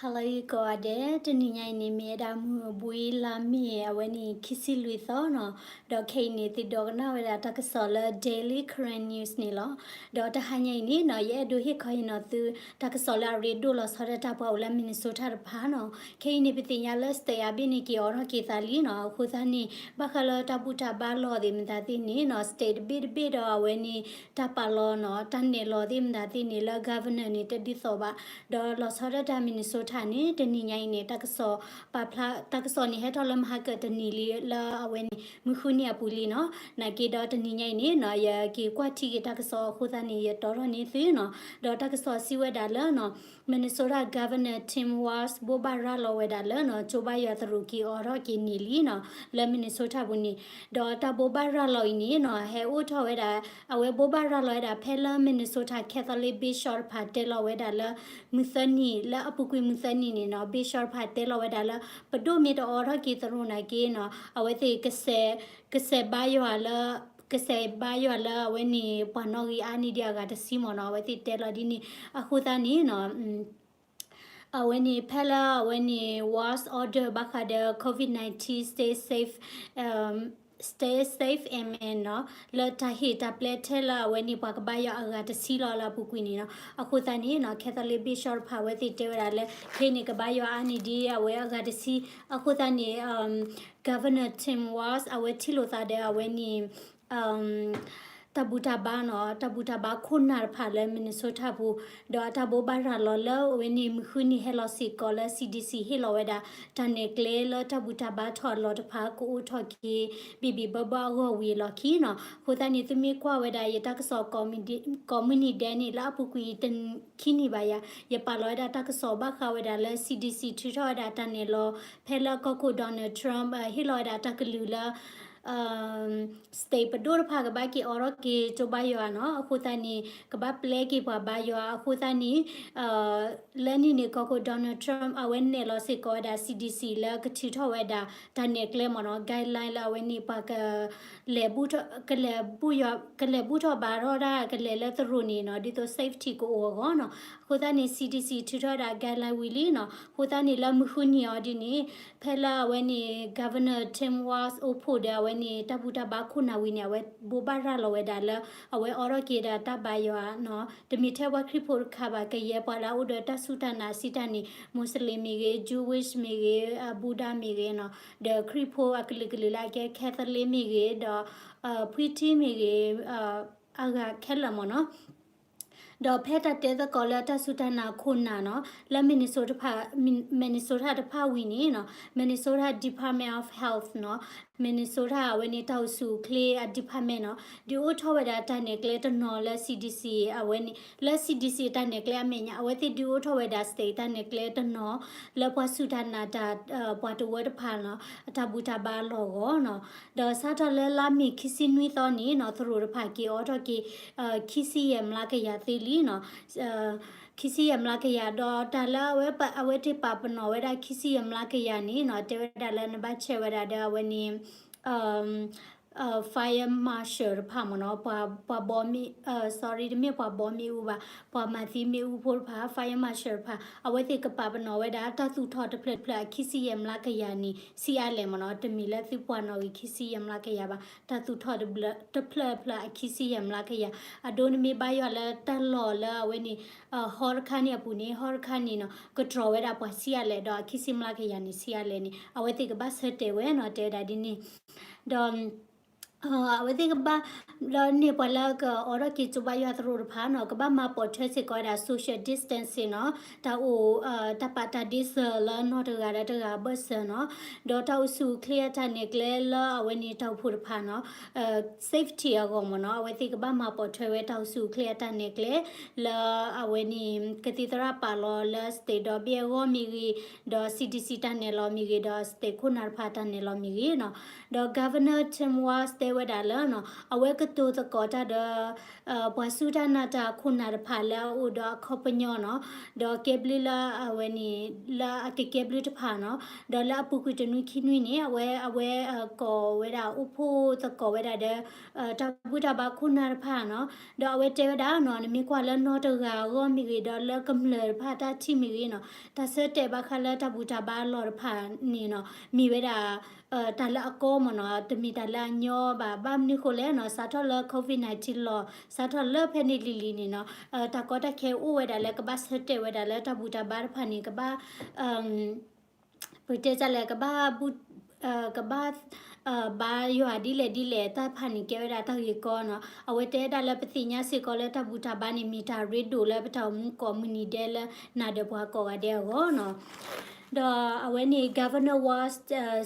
Hello ကိးဂၤဒဲး, တနံၤညါအံၤန့ၣ် မ့ၢ်ဝဲဒၣ်မုၢ်ဘှံးလါမ့ၤ အဝဲန့ၣ် ခံဆံလွံၢ်သီနီၤ, ဒီးခဲအံၤန့ၣ် သုဒိကနၣ်ဝဲဒၣ်တၢ်ကစီၣ်လၢ Daily Karen News န့ၣ်လီၤ. ဒီးတဟါညါအံၤန့ၣ်နီၤ ယအဲၣ်ဒိးဟ့ၣ်ခီဟ့ၣ်နီၤသု တၢ်ကစီၣ်လၢအရ့ဒိၣ်လီၤဆီဒၣ်တၢ် ပှၤအိၣ်လၢ Minnesota တဖၣ်နီၤ. ခဲအံၤန့ၣ် ပသ့ၣ်ညါလၢ state အါဘ့ၣ်န့ၣ် က့ၤအိးထီၣ်က့ၤသးလံနီၤ. အဃိသတးန့ၣ် ဘၣ်ဃးလၢတၢ်ဘူၣ်တၢ်ဘါလီၢ်သ့ၣ်မတၤသ့ၣ်န့ၣ်နီၤ state တဘ့ၣ်တဘ့ၣ်ဒီးအဝဲန့ၣ် တၢ်ပာ်လီၤနီၤ တၢ်နဲၣ်လီၤသ့ၣ်မတၤသ့ၣ်န့ၣ် လၢ governor န့ၣ် တဒ်သိးဘၣ်. ဒီးလီၤဆီဒၣ်တၢ် Minnesota န့ၣ် တနံၤညါအံၤန့ၣ် တၢ်ကစီၣ်ပာ်ဖျါ တၢ်ကစီၣ်န့ၣ် ဟဲထီၣ်လၢမဟါကတနံၤလံ လၢအဝဲန့ၣ် မုၢ်ဃုနံၤအပူၤလံနီၤ. နာ်က့ဒီးတနံၤညါအံၤန့ၣ်နီၤ ယက့ၤကွၢ်ထံက့ၤတၢ်ကစီၣ်အဃိသတးန့ၣ် ယတီထီၣ်န့ၢ်သုနီၤ. ဒီးတၢ်ကစီၣ်စံးဝဲဒၣ်လၢနီၤ Minnesota Governor Tim Walz ဘိးဘၣ်ရၤလီၤဝဲဒၣ်လၢနီၤ ကၠိဘါယွၤသရူးက့ၤအိးထီၣ်က့ၤန့ၢ်လံနီၤ လၢ Minnesota ပူၤန့ၣ်. ဒီးတၢ်ဘိးဘၣ်ရၤလီၤအံၤန့ၣ်နီၤ ဟဲအိၣ်ထီၣ်ဝဲဒၣ် အဝဲဘိးဘၣ်ရၤလီၤဝဲဒၣ် ဖဲလၢ Minnesota Catholic Bishop တဖၣ်တဲလီၤဝဲဒၣ်လၢ မုၢ်သၢနံၤ လၢအပူၤကွံာ်မုၢ်သၢနံၤန့ၣ်နီၤ Bishop တဖၣ်တဲလီၤဝဲဒၣ်လၢ ပဒိၣ်မ့ၢ်တအိးထီၣ်က့ၤသရူးနာ်က့နီၤ အဝဲသ့ၣ်ကစဲး ကစဲးဘါယွၤလၢ ကစဲးဘါယွၤလၢအဝဲန့ၣ် ပှၤနီၣ်ဂံၢ်အါန့ၢ်ဒံးအဂၤတဆံမ့ၢ်နီၤ အဝဲသ့ၣ်တဲလီၤဒ်န့ၣ်. အဃိသတးန့ၣ်နီၤ အဝဲန့ၣ် ဖဲလၢအဝဲန့ၣ် Walz order ဘၣ်ဃးဒီး COVID nineteen stay safe, stay safe amen နီၤ လၢတၢ်ဟ့ၣ်တၢ်ပျဲထဲလၢအဝဲန့ၣ် ပှၤကဘါယွၤအဂၤတဆံလီၤလၢအပူၤကွံာ်န့ၣ်နီၤ. အဃိသတးန့ၣ်နီၤ Catholic Bishop တဖၣ်အဝဲသ့ၣ်တဲဝဲဒၣ်လၢ ခဲအံၤန့ၣ် ကဘါယွၤအါန့ၢ်ဒံးအဝဲအဂၤတဆံ. အဃိသတးန့ၣ် Governor Tim Walz အဝဲထံၣ်လိာ်သးဒီးအဝဲန့ၣ် တၢ်ဘူၣ်တၢ်ဘါနီၤ တၢ်ဘူၣ်တၢ်ဘါခိၣ်နၢ်တဖၣ်လၢ Minnesota ပူၤ ဒီးအတၢ်ဘိးဘၣ်ရၤလီၤလၢအဝဲန့ၣ် မုၢ်ဃုနံၤဟဲလီၤစ့ၢ်ကီးလၢ C D C ဟ့ၣ်လီၤဝဲဒၣ် တၢ်နဲၣ်ကျဲလၢတၢ်ဘူၣ်တၢ်ဘါထီၣ်အလီၢ်တဖၣ် ကအိၣ်ထီၣ်က့ၤ ဘံၣ်ဘံၣ်ဘၢဘၢအဂီၢ်ဝံၤအလီၢ်ခံနီၤ. အဃိသတးန့ၣ် သုမ့ၢ်ကွၢ်ဝဲဒၣ်ယတၢ်ကစီၣ် ကိးမုၢ်နံၤဒဲးန့ၣ် လၢအပူၤကွံာ်တခံနံၤဘၣ်ယၤ ယပာ်လီၤဝဲဒၣ်တၢ်ကစီၣ်ဘၣ်ဃးဝဲဒၣ်လၢ C D C ထုးထီၣ်ဝဲဒၣ်တၢ်နဲၣ်လီၤ ဖဲလၢကီၢ်ခိၣ် Donald Trump ဟ့ၣ်လီၤဝဲဒၣ်တၢ်ကလုၢ်လၢ state ပဒိၣ်တဖၣ်ကဘၣ်က့ၤအိးထီၣ်က့ၤကၠိဘါယွၤနီၤ. အဃိသတးန့ၣ် ကဘၣ်ပျဲက့ၤပှၤဘါယွၤ အဃိသတးန့ၣ် လၢန့ၣ်န့ၣ် ကီၢ်ခိၣ် Donald Trump အဝဲနဲၣ်လီၤစ့ၢ်ကီးဝဲဒၣ် C D C လၢကထုးထီၣ်ဝဲဒၣ် တၢ်နဲၣ်ကျဲမ့ၢ်နီၤ guideline လၢအဝဲန့ၣ် ပှၤက လဲၤဘူၣ်ထီၣ် ကလဲၤဘူၣ်ယွၤ ကလဲၤဘူၣ်ထီၣ်ဘါထီၣ်ဒၣ် ကလဲၤလၢသရူးန့ၣ်နီၤ ဒ်သိး safety ကအိၣ်အဂီၢ်နီၤ. အဃိသတးန့ၣ် C D C ထုးထီၣ်ဝဲဒၣ် guideline ဝံၤလံနီၤ. အဃိသတးန့ၣ် လၢမုၢ်ဃုနံၤအီၤဒ်န့ၣ် ဖဲလၢအဝဲန့ၣ် Governor Tim Walz အိၣ်ဖှိၣ်ဒီးအဝဲန့ၣ် တၢ်ဘူၣ်တၢ်ဘါခိၣ်နၢ်ဝံၤန့ၣ် အဝဲဘိးဘၣ်ရၤလီၤဝဲဒၣ်လၢ အဝဲအိးထီၣ်က့ၤဒီးတၢ်ဘါယွၤနီၤ တမ့ၢ်ထဲပှၤခရံာ်ဖိတခါဘၣ် ကယဲၢ်ပှၤလၢအအိၣ်ဒီးတၢ်စူၢ်တၢ်နာ်စံးတၢ်န့ၣ် Muslim မ့ၢ်ဂ့ၤ Jewish မ့ၢ်ဂ့ၤ Buddha မ့ၢ်ဂ့ၤနီၤ ဒီးခရံာ်ဖိအကလုာ်ကလုာ်လၢအကဲ Catholic မ့ၢ်ဂ့ၤ ဒီး ဖှံထံမ့ၢ်ဂ့ၤ အဂၤခဲလၢာ်မ့ၢ်နီၤ. ဒီးဖဲတၢ်တဲသကိးလၢတၢ်စူၢ်တၢ်နာ်ခိၣ်နၢ်နီၤ လၢ Minnesota တဖၣ် Minnesota တဖၣ်ဝံၤန့ၣ်နီၤ Minnesota Department of Health နီၤ Minnesota အဝဲန့ၣ်တၢ်အိၣ်ဆူၣ်အိၣ်ချ့အ department နီၤ ဒုးအိၣ်ထီၣ်ဝဲဒၣ်တၢ်နဲၣ်ကျဲတနီၤလၢ C D C အဝဲန့ၣ် လၢ C D C အတၢ်နဲၣ်ကျဲအမဲာ်ညါ အဝဲသ့ၣ်ဒုးအိၣ်ထီၣ်ဝဲဒၣ် state တၢ်နဲၣ်ကျဲတနီၤ လၢပှၤစူၢ်တၢ်နာ်တၢ် ပှၤတဝၢတဖၣ်နီၤ အတၢ်ဘူၣ်တၢ်ဘါအလီၢ်အဂီၢ်နီၤ. ဒီးစးထီၣ်လၢလါမ့ၤခံဆံနွံသီန့ၣ်နီၤ သရူးတဖၣ်က့ၤအိးထီၣ်က့ၤ ခံဆံယဲၢ်မျးကယၤသ့လံနီၤ ခံဆံယဲၢ်မျးကယၤ ဒီးတၢ်လၢအဝဲ အဝဲသ့ၣ်ပာ်ပနီၣ်ဝဲဒၣ်ခံဆံယဲၢ်မျးကယၤန့ၣ်နီၤ တဲဝဲဒၣ်လၢနဘၣ်ဆဲးဝဲဒၣ်ဒီးအဝဲန့ၣ် fire marshal တဖၣ်မ့ၢ်နီၤ ပှၤ ပှၤဘီမ့ၣ် sorry တမ့ၢ်ပှၤဘီမ့ၣ်အူဘၣ် ပှၤမၤသံမ့ၣ်အူဖိတဖၣ် fire marshal တဖၣ် အဝဲသ့ၣ်ကပာ်ပနီၣ်ဝဲဒၣ် တၢ်သူၣ်ထီၣ်တဖျၢၣ်တဖျၢၣ်အခံဆံယဲၢ်မျးကယၤန့ၣ် ဆံးအါလဲၣ်မ့ၢ်နီၤ တမ့ၢ်လၢသုပှၤနီၣ်ဂံၢ်ခံဆံယဲၢ်မျးကယၤဘၣ် တၢ်သူၣ်ထီၣ်တဖျၢၣ်တဖျၢၣ်အခံဆံယဲၢ်မျးကယၤ အဒိနမ့ၢ်ဘါယွၤလၢတၢ်လီၢ်လၢအဝဲန့ၣ် ဟီတခါန့ၣ်အပူၤန့ၣ် ဟီတခါန့ၣ်နီၤ ကတြီၤဝဲဒၣ်ပှၤဆံးအါလဲၣ် ဒီးအခံဆံမျးကယၤန့ၣ် ဆံးအါလဲၣ်န့ၣ် အဝဲသ့ၣ်ကဘၣ်ဆၢတဲာ်ဝဲနီၤ တဲဝဲဒၣ်ဒ်န့ၣ် ဒီး အဝဲသ့ၣ်ကဘၣ် ဒီးန့ၢ်ပှၤလၢကအိးထီၣ်က့ၤကၠိဘါယွၤသရူးတဖၣ်နီၤ ကဘၣ်မၤပိာ်ထွဲစ့ၢ်ကီးဝဲဒၣ် social distancing နီၤ တၢ်အိၣ် တၢ်ပာ်တၢ်ဒ့စၢၤလၢနီၢ်တဂၤဒီးတဂၤအဘၢၣ်စၢၤနီၤ ဒီးတၢ်အိၣ်ဆူၣ်အိၣ်ချ့အတၢ်နဲၣ်ကျဲလၢအဝဲန့ၣ်တၢ်အိၣ်ဖှိၣ်တဖၣ်နီၤ safety အဂီၢ်မ့ၢ်နီၤ အဝဲသ့ၣ်ကဘၣ်မၤပိာ်ထွဲဝဲတၢ်အိၣ်ဆူၣ်အိၣ်ချ့အတၢ်နဲၣ်ကျဲ လၢအဝဲန့ၣ် ကသံၣ်သရၣ်ပာ်လီၤလၢ state ဒီဘ့ၣ်အဂီၢ်မ့ၢ်ဂ့ၤ, ဒီး C D C တၢ်နဲၣ်လီၤမ့ၢ်ဂ့ၤ, ဒီး state ခိၣ်နၢ်တဖၣ်တၢ်နဲၣ်လီၤမ့ၢ်ဂ့ၤနီၤ, ဒီး Governor Tim Walz တဲဝဲဒၣ်လၢနီၤ အဝဲကတိၤသကိးတၢ်ဒီး ပှၤစူၢ်တၢ်နာ်တၢ်ခိၣ်နၢ်တဖၣ်လၢအအိၣ်ဒီးအခီပညီနီၤ, ဒီးကဲဘျုးလၢအဝဲန့ၣ် လၢအကကဲဘျုးတဖၣ်နီၤ, ဒီးလၢအပူၤကွံာ်တနွံခံနွံန့ၣ် အဝဲ အဝဲ ကိးဝဲဒၣ်အိၣ်ဖှိၣ်သကိးဝဲဒၣ်ဒီး တၢ်ဘူၣ်တၢ်ဘါခိၣ်နၢ်တဖၣ်နီၤ, ဒီးအဝဲတဲဝဲဒၣ်နီၤ နမ့ၢ်ကွၢ်လၢနီၢ်တဂၤအဂီၢ်မ့ၢ်ဂ့ၤ ဒီးလၢကမျၢၢ်တဖၣ်တၢ်ထံၣ်မ့ၢ်ဂ့ၤနီၤ, တၢ်ဆၢတဲာ်ဘၣ်ဃးလၢတၢ်ဘူၣ်တၢ်ဘါအလီၢ်တဖၣ်န့ၣ်နီၤ မ့ၢ်ဝဲဒၣ် တၢ်လၢအကီမ့ၢ်နီၤ, တမ့ၢ်တၢ်လၢအညီဘၣ်. ဘၣ်မနုၤဃိလဲၣ်နီၤ, စးထီၣ်လၢ COVID nineteen လီၤ, စးထီၣ်လၢဖဲန့ၣ်လံၤလံၤန့ၣ်နီၤ, တၢ်ကီတၢ်ခဲအိၣ်ဝဲဒၣ်လၢကဘၣ်ဆၢတဲာ်ဝဲဒၣ်လၢတၢ်ဘူၣ်တၢ်ဘါတဖၣ်န့ၣ် ကဘၣ် ပတဲတၢ်လဲၣ် ကဘၣ် ကဘၣ် ဘါယွၤဒ်လဲၣ်ဒ်လဲၣ် တၢ်တဖၣ်န့ၣ်ကဲဝဲဒၣ်တၢ်ဂ့ၢ်ကီနီၤ. အဝဲတဲဒၣ်လၢပသ့ၣ်ညါစ့ၢ်ကီးလၢတၢ်ဘူၣ်တၢ်ဘါန့ၣ် မ့ၢ်တၢ်ရ့ဒိၣ်လၢပတၢ်အိၣ်မူကိးမုၢ်နံၤဒဲလၢနၤဒီးပှၤကိးဂၤဒဲးအဂီၢ်နီၤ. ဒီးအဝဲန့ၣ် Governor Walz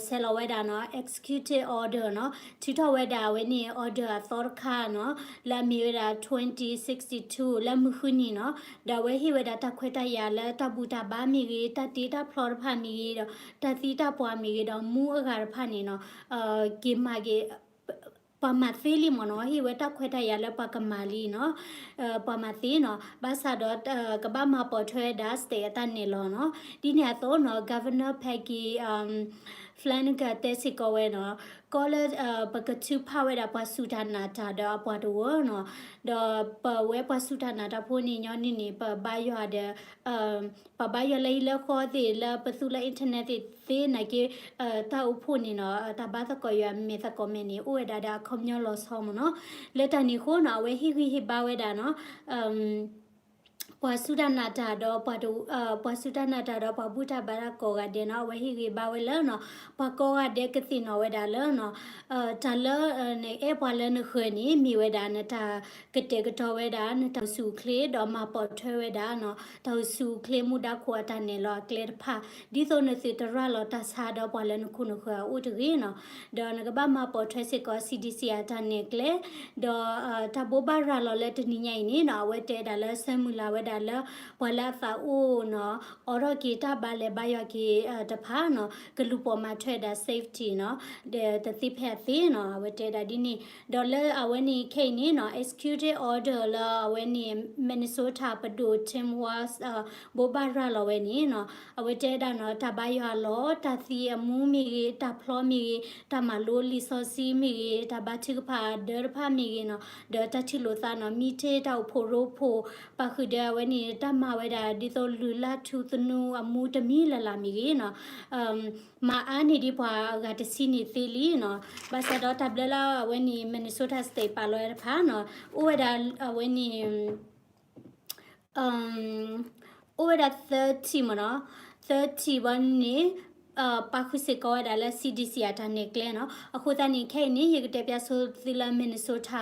ဆဲးလီၤဝဲဒၣ်နီၤ executive order နီၤ, ထုးထီၣ်ဝဲဒၣ်အဝဲန့ၣ် order အသီတခါနီၤ, လၢအမ့ၢ်ဝဲဒၣ် twenty sixty-two လၢမုၢ်ဃုနံၤနီၤ, ဒီးအဝဲဟ့ၣ်ဝဲဒၣ်တၢ်ခွဲးတၢ်ယာ်လၢတၢ်ဘူၣ်တၢ်ဘါမ့ၢ်ဂ့ၤ, တၢ်တ့တၢ်ဖျီတဖၣ်မ့ၢ်ဂ့ၤဒီး တၢ်သံတၢ်ပှၢ်မ့ၢ်ဂ့ၤဒီး မူအဂၤတဖၣ်န့ၣ်နီၤ, က့ၤမၤက့ၤ ပှၤမၤသ့လံမ့ၢ်နီၤ, ဟ့ၣ်ဝဲတၢ်ခွဲးတၢ်ယာ်လၢပှၤကမၤလံနီၤ, ပှၤမၤသ့နီၤ, ဘၣ်ဆၣ်ဒီး ကဘၣ်မၤပိာ်ထွဲဝဲဒၣ် state အတၢ်နဲၣ်လီၤနီၤ. ဒ်န့ၣ်အသိးနီၤ Governor Peggy Flanagan တဲစ့ၢ်ကီးဝဲနီၤ, ကီလၢ ပကထုးဖးဝဲဒၣ်ပှၤစူၢ်တၢ်နာ်တၢ်ဒီးအပှၤတဝၢနီၤ, ဒီးပဝဲပှၤစူၢ်တၢ်နာ်တၢ်ဖိန့ၣ် ညီနုၢ်န့ၣ် ပဘါယွၤဒီး ပှၤဘါယွၤလၢဟံၣ်လၢဃီသ့ၣ် လၢပသူလၢ internet သ့ၣ်သ့နာ်က့ တၢ်အိၣ်ဖှိၣ်န့ၣ်နီၤ တၢ်ဘါသကိးယွၤမဲာ်သကိးမဲာ်န့ၣ် အိၣ်ဝဲဒၣ်ဒီးအခီပညီလီၤဆီမ့ၢ်နီၤ. လၢတၢ်န့ၣ်အဃိနီၤ အဝဲဟ့ၣ်ဂံၢ်ဟ့ၣ်ဘါဝဲဒၣ်နီၤ ပှၤစူၢ်တၢ်နာ်တၢ်ဒီး ပှၤစူၢ်တၢ်နာ်တၢ်ဒီးပှၤဘူၣ်တၢ်ဘါတၢ်ကိးဂၤဒဲးနီၤ အဝဲဟ့ၣ်ဂံၢ်ဘါဝဲလၢနီၤ ပှၤကိးဂၤဒဲးကသ့ၣ်နီၣ်ဝဲဒၣ်လၢနီၤ တၢ်လၢ နအဲၣ်ပှၤလၢနဃၢၤန့ၣ် မ့ၢ်ဝဲဒၣ်နတၢ်ကတဲာ်ကတီၤဝဲဒၣ် နတၢ်အိၣ်ဆူၣ်အိၣ်ချ့ ဒီးမၤပိာ်ထွဲဝဲဒၣ်နီၤ တၢ်အိၣ်ဆူၣ်အိၣ်ချ့မူဒါခိၣ်အတၢ်နဲၣ်လီၤအကျဲတဖၣ် ဒ်သိးနသုတရၤလီၤတၢ်ဆါဒီးပှၤလၢနခိၣ်နဃၢၤအအိၣ်တဂ့ၤနီၤ. ဒီးနကဘၣ်မၤပိာ်ထွဲစ့ၢ်ကီး C D C အတၢ်နဲၣ်ကျဲ ဒီး တၢ်ဘိးဘၣ်ရၤလီၤလၢတနံၤညါအံၤန့ၣ်နီၤ အဝဲတဲဒၣ်လၢဆၢမုၢ်လၢ်ဝဲဒၣ်လၢ ပှၤလၢအသးအိၣ်နီၤ အိးထီၣ်က့ၤတၢ်ဘါလဲၤဘါယွၤက့ၤတဖၣ်နီၤ ကလူၤပိာ်မၤထွဲဒၣ် safety နီၤ ဒီးတသ့ဖဲအသ့နီၤ အဝဲတဲဒၣ်ဒ်န့ၣ် ဒီးလၢအဝဲန့ၣ်ခဲအံၤန့ၣ်နီၤ executive order လၢအဝဲန့ၣ် Minnesota ပဒိၣ် Tim Walz ဘိးဘၣ်ရၤလီၤဝဲန့ၣ်နီၤ အဝဲတဲဒၣ်နီၤ တၢ်ဘါယွၤအလီၢ် တၢ်သံအမူမ့ၢ်ဂ့ၤ တၢ်ဖျီမ့ၢ်ဂ့ၤ တၢ်မၤလိလံာ်စီဆှံမ့ၢ်ဂ့ၤ တၢ်ဘါထုကဖၣ်ဒၢတဖၣ်မ့ၢ်ဂ့ၤနီၤ ဒီးတၢ်ထံၣ်လိာ်သးနီၤ မံထ့ၣ်တၢ်အိၣ်ဖှိၣ်ရိဖှိၣ် ပာ်ဃုာ်ဒီးအဝဲန့ၣ် တၢ်မၤဝဲဒၣ် ဒ်သိးလုၢ်လၢ်ထူသနူအမူတမံၤလၢ်လၢ်မ့ၢ်ဂ့ၤနီၤ မၤအါန့ၢ်ဒံးပှၤအဂၤတဆံန့ၣ်သ့လံနီၤ ဘၣ်ဆၣ်ဒီးတၢ်ဘျၢလၢအဝဲန့ၣ် Minnesota State ပာ်လီၤဝဲတဖၣ်နီၤ အိၣ်ဝဲဒၣ်အဝဲန့ၣ် အိၣ်ဝဲဒၣ် သၢထံၣ်မ့ၢ်နီၤ သၢထံၣ်ဘီန့ၣ် ပာ်ဃုာ်စ့ၢ်ကီးဝဲဒၣ်လၢ C D C အတၢ်နဲၣ်ကျဲနီၤ အဃိသတးန့ၣ် ခဲအံၤန့ၣ် ယကတဲပၠးဆိသုလၢ Minnesota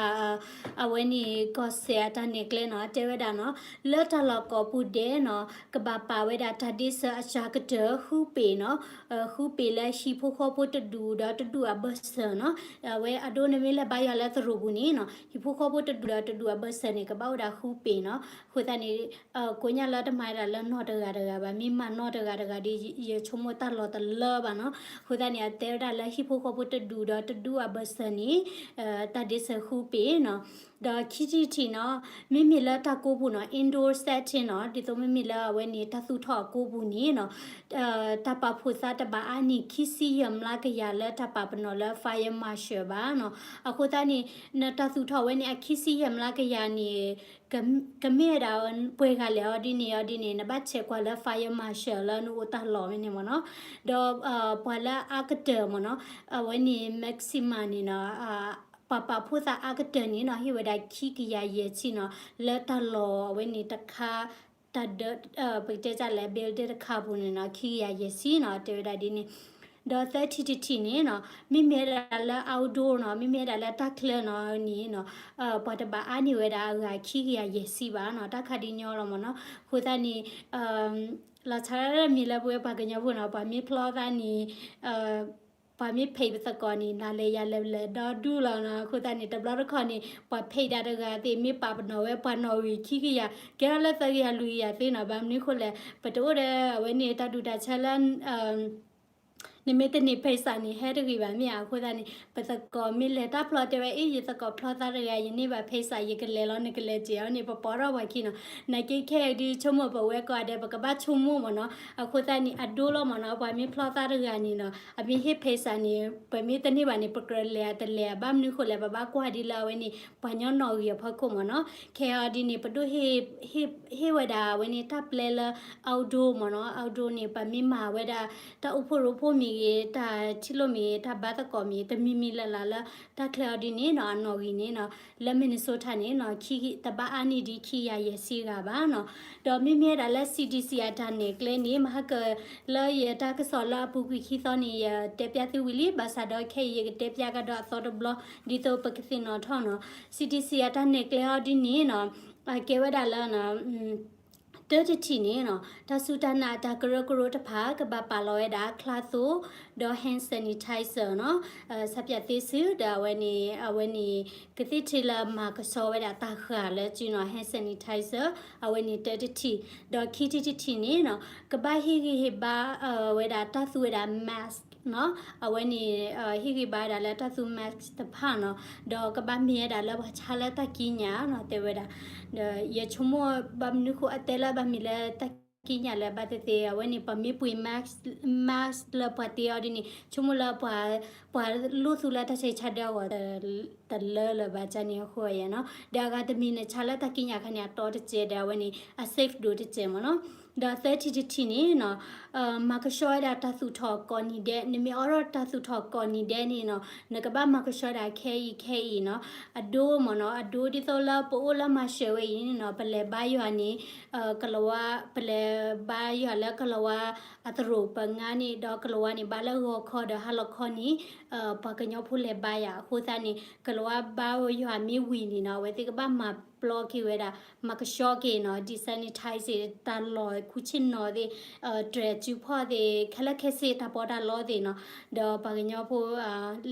အဝဲန့ၣ် ကီၢ်စဲၣ်အတၢ်နဲၣ်ကျဲနီၤ တဲဝဲဒၣ်နီၤ လၢတၢ်လီၢ်ကိးပူၤဒဲးနီၤ ကဘၣ်ပာ်ဝဲဒၣ်တၢ်ဒ့စၢၤအစှၤကတၢၢ် ဃုပ့ၤနီၤ ဃုပ့ၤလၢဟံၣ်ဖိဃီဖိတဒူၣ်ဒီးတဒူၣ်အဘၢၣ်စၢၤနီၤ အဝဲအဒိန့ၣ်မ့ၢ်လၢဘါယွၤလၢသရိာ်ပူၤန့ၣ်နီၤ ဟံၣ်ဖိဃီဖိတဒူၣ်ဒီးတဒူၣ်အဘၢၣ်စၢၤန့ၣ် ကဘၣ်အိၣ်ဒၣ်ဃုပ့ၤနီၤ အဃိသတးန့ၣ် ကိညၢ်လၢတမၤဒၣ်လၢနီၢ်တဂၤတဂၤဘၣ် မ့ၢ်မၤနီၢ်တဂၤတဂၤဒီး ယဆိကမိၣ်တၢ်လီၤတလၢဘၣ်နီၤ အဃိသတးန့ၣ် အတဲဝဲဒၣ်လၢဟံၣ်ဖိဃီဖိတဒူၣ်ဒီးတဒူၣ်အဘၢၣ်စၢၤန့ၣ် တၢ်ဒ့စၢၤဃုပ့ၤနီၤ ဒီးခံထံၣ်တထံၣ်နီၤ မ့မ့ၢ်လၢတၢ်ကိးပူၤနီၤ indoor setting နီၤ ဒ်သိးမ့မ့ၢ်လၢအဝဲန့ၣ် တၢ်သူၣ်ထီၣ်အကိးပူၤန့ၣ်နီၤ တၢ်ပာ်ဖှိၣ်သးတဘၣ်အါန့ၢ်ခံဆံယဲၢ်မျးကယၤလၢတၢ်ပာ်ပနီၣ်လၢ fire marshal ဘၣ်နီၤ အဃိသတးန့ၣ် နတၢ်သူၣ်ထီၣ်ဝဲန့ၣ်အခံဆံယဲၢ်မျးကယၤန့ၣ် ကမ့ၢ်ဝဲဒၣ်ပှဲၤဂၤလဲၣ်အီၤဒ်န့ၣ်အီၤဒ်န့ၣ် နဘၣ်ဆဲးကွၢ်လၢ fire marshal လၢနအိၣ်တၢ်လီၢ်ဝဲန့ၣ်မ့ၢ်နီၤ ဒီးပှၤလၢအအါကတၢၢ်မ့ၢ်နီၤ အဝဲန့ၣ် maximum န့ၣ်နီၤ ပှၤပာ်ဖှိၣ်သးအါကတၢၢ်န့ၣ်နီၤ ဟ့ၣ်ဝဲဒၣ်ခံကယၤယဲၢ်ဆံနီၤ လၢတၢ်လီၢ်အဝဲန့ၣ်တခါ တၢ်ဒၢ ပကတဲတၢ်လဲၣ် building တခါပူၤန့ၣ်နီၤ ခံကယၤယဲၢ်ဆံနီၤ တဲဝဲဒၣ်ဒ်န့ၣ် ဒီးသၢထံၣ်တထံၣ်န့ၣ်နီၤ မ့မ့ၢ်ဝဲဒၣ်လၢ outdoor နီၤ မ့မ့ၢ်ဝဲဒၣ်လၢတၢ်ချၢနီၤန့ၣ်နီၤ ပှၤတဘၣ်အါန့ၢ်ဝဲဒၣ်အဂၤခံကယၤယဲၢ်ဆံဘၣ်နီၤ တၢ်ခးဒ်ညီလီၤမ့ၢ်နီၤ အဃိသတးန့ၣ် လီၤဆီဒၣ်တၢ်မ့ၢ်လၢပဝဲပှၤကညီဖိနီၤ ပှၤမ့ၢ်ဖျီသးန့ၣ် ပှၤမ့ၢ်ဖံးပသကိးန့ၣ် နၤလဲၤယၤလဲၤလဲၤဒီဒူၣ်လီၤနီၤ အဃိသတးန့ၣ် တဘျီတခီၣ်န့ၣ် ပှၤဖံးဒၣ်တဂၤသ့ၣ် မ့ၢ်ပာ်ပနီၣ်ဝဲပှၤနီၣ်ဂံၢ်ခံကယၤ ကဲထီၣ်လၢသၢကယၤလွံၢ်ကယၤသ့နီၤ ဘၣ်မနုၤဃိလဲၣ် ပတအိၣ်ဒီးအဝဲန့ၣ် တၢ်ဒူၣ်တၢ်ဆၢလၢ နမ့ၢ်တန့ၢ် visa န့ၣ် ဟဲတဂ့ၤဘၣ်မ့ၢ်ဧါ. အဃိသတးန့ၣ် ပသကိးမ့ၢ်လဲၤတၢ်ဖျီတဲဝဲ အ့ ယသကိးဖျီသးတဂၤ ယန့ၢ်ဘၣ် visa ယကလဲၤလီၤ နကလဲၤစဲးအီၤန့ၣ် ပပိာ်ထီၣ်ပှၤခံနီၤ. နာ်က့ခဲအံၤဒုး ဆိကမိၣ်ပဝဲကိးဂၤဒဲး ပကဘၣ်ဆိကမိၣ်မ့ၢ်နီၤ. အဃိသတးန့ၣ် အဒိလီၤမ့ၢ်နီၤ ပှၤမ့ၢ်ဖျီသးတဂၤန့ၣ်နီၤ အမ့ၢ်ဟ့ၣ် visa န့ၣ် ပမ့ၢ်တန့ၢ်ဘၣ်န့ၣ် ပကြၢးလဲၤတလဲၤ ဘၣ်မနုၤဃိလဲၣ် ပဘၣ်ကွၢ်ဒ်လၢအဝဲန့ၣ် ပှၤကညီနီၣ်ဂံၢ်အဖီခိၣ်မ့ၢ်နီၤ. ခဲအံၤဒ်န့ၣ် ပဒိၣ်ဟ့ၣ် ဟ့ၣ်ဝဲဒၣ်အဝဲန့ၣ် တၢ်ပျဲလၢ outdoor မ့ၢ်နီၤ. outdoor န့ၣ် ပမ့ၢ်မၤဝဲဒၣ် တၢ်အိၣ်ဖှိၣ်ရိဖှိၣ်မ့ၢ်ဂ့ၤ တၢ်ထံၣ်လိာ်မ့ၢ်ဂ့ၤ တၢ်ဘါသကိးမ့ၢ်ဂ့ၤ တမံၤမံၤလၢ်လၢ်လၢ တၢ်ချဲအီၤဒ်န့ၣ်နီၤ အနီၣ်ဂံၢ်န့ၣ်နီၤ လၢ Minnesota န့ၣ်နီၤ တဘၣ်အါန့ၢ်ဒံးခံကယၤယဲၢ်ဆံဂၤဘၣ်နီၤ. ဒီးမ့မ့ၢ်ဝဲဒၣ်လၢ C D C အတၢ်နဲၣ်ကျဲန့ၣ် မဟါကၢၤလၢယတၢ်ကစီၣ်လၢအပူၤကွံာ်ခံသီန့ၣ် ယတဲပျးသုဝံၤလံ ဘၣ်ဆၣ်ဒီးခဲအံၤယကတဲပျးကဒီးအသီတဘျီ ဒ်သိးပကသ့ၣ်နီၣ်ထီၣ်နီၤ. C D C အတၢ်နဲၣ်ကျဲအီၤဒ်န့ၣ်နီၤ အကဲဝဲဒၣ်လၢ တၢတထံၣ်န့ၣ်နီၤ တၢ်စူၢ်တၢ်နာ်အတၢ်ကရၢကရိတဖၣ် ကဘၣ်ပာ်လီၤဝဲဒၣ် ချါသိ ဒီး hand sanitizer နီၤ ဆပ်ပြာသ့စု ဒီးအဝဲန့ၣ် အဝဲန့ၣ် ကသ့ၣ်ထံၣ်လၢမၤကဆှီဝဲဒၣ်တၢ်ဃၢ်လၢစုနီၤ hand sanitizer အဝဲန့ၣ်တၢတထံၣ် ဒီးခံထံၣ်တထံၣ်န့ၣ်နီၤ ကဘၣ်ဟ့ၣ်ဂံၢ်ဟ့ၣ်ဘါဝဲဒၣ်တၢ်သူဝဲဒၣ် mask နီၤ အဝဲန့ၣ် ဟ့ၣ်ဂံၢ်ဘါဝဲဒၣ်လၢတၢ်သူ mask တဖၣ်နီၤ ဒီးကဘၣ်မ့ၢ်ဝဲဒၣ်လၢပှၤဆါလၢတၢ်ကံးညာ်နီၤ တဲဝဲဒၣ် ဒီးယဆိကမိၣ်ဘၣ်မနုၤဃိအတဲလၢဘၣ်မ့ၢ်လၢတၢ်ကံးညာ်လဲၣ် ဘၣ်သ့ၣ်သ့ၣ် အဝဲန့ၣ် ပမ့ၢ်ပှ့ၤ mask, mask လၢပှၤတ့အီၤဒ်န့ၣ် ဆိကမိၣ်လၢပှၤ ပှၤလိၣ်သူလၢတၢ်ဆံးဆါဒၢအဂီၢ် တလၢလၢၤဘၣ်န့ၣ်အဃိနီၤ ဒီးအဂၤတမံၤန့ၣ် ဆါလၢတၢ်ကံးညာ်ခါန့ၣ် အတီတစဲးဒီးအဝဲန့ၣ် အ safe ဒိၣ်တစဲးမ့ၢ်နီၤ ဒီးသၢထံၣ်တထံၣ်န့ၣ်နီၤ မၤကဆှီဝဲဒၣ်တၢ်သူၣ်ထီၣ်ကိးနံၤဒဲး နမ့ၢ်အိးထီၣ်တၢ်သူၣ်ထီၣ်ကိးနံၤဒဲးန့ၣ်နီၤ နကဘၣ်မၤကဆှီဒၣ်ခဲအံၤခဲအံၤနီၤ အဒိမ့ၢ်နီၤ အဒိဒ်သိးလၢပအိၣ်လၢမၤစၢၤဝဲအံၤန့ၣ်နီၤ ပလဲၤဘါယွၤန့ၣ် ကလၤဝါ ပလဲၤဘါယွၤလၢကလၤဝါအသရိာ်ပငါန့ၣ် ဒီးကလၤဝါန့ၣ် ဘါလၢဂီၤခီဒီးဟါလီၤခီန့ၣ် ပှၤကညီဖိလဲၤဘါယွၤအဃိသတးန့ၣ် ကလၤဝါဘါယွၤမ့ၢ်ဝံၤန့ၣ်နီၤ အဝဲသ့ၣ်ကဘၣ်မၤပျီက့ၤဝဲဒၣ် မၤကဆှီက့ၤနီၤ desanitize တၢ်လီၢ်ခူၣ်ဆ့ၣ်နီၤသ့ၣ် တြဲၤစုဖီၣ်သ့ၣ် ခဲလၢာ်ခဲဆ့တၢ်ပီးတၢ်လီသ့ၣ်နီၤ ဒီးပှၤကညီဖိ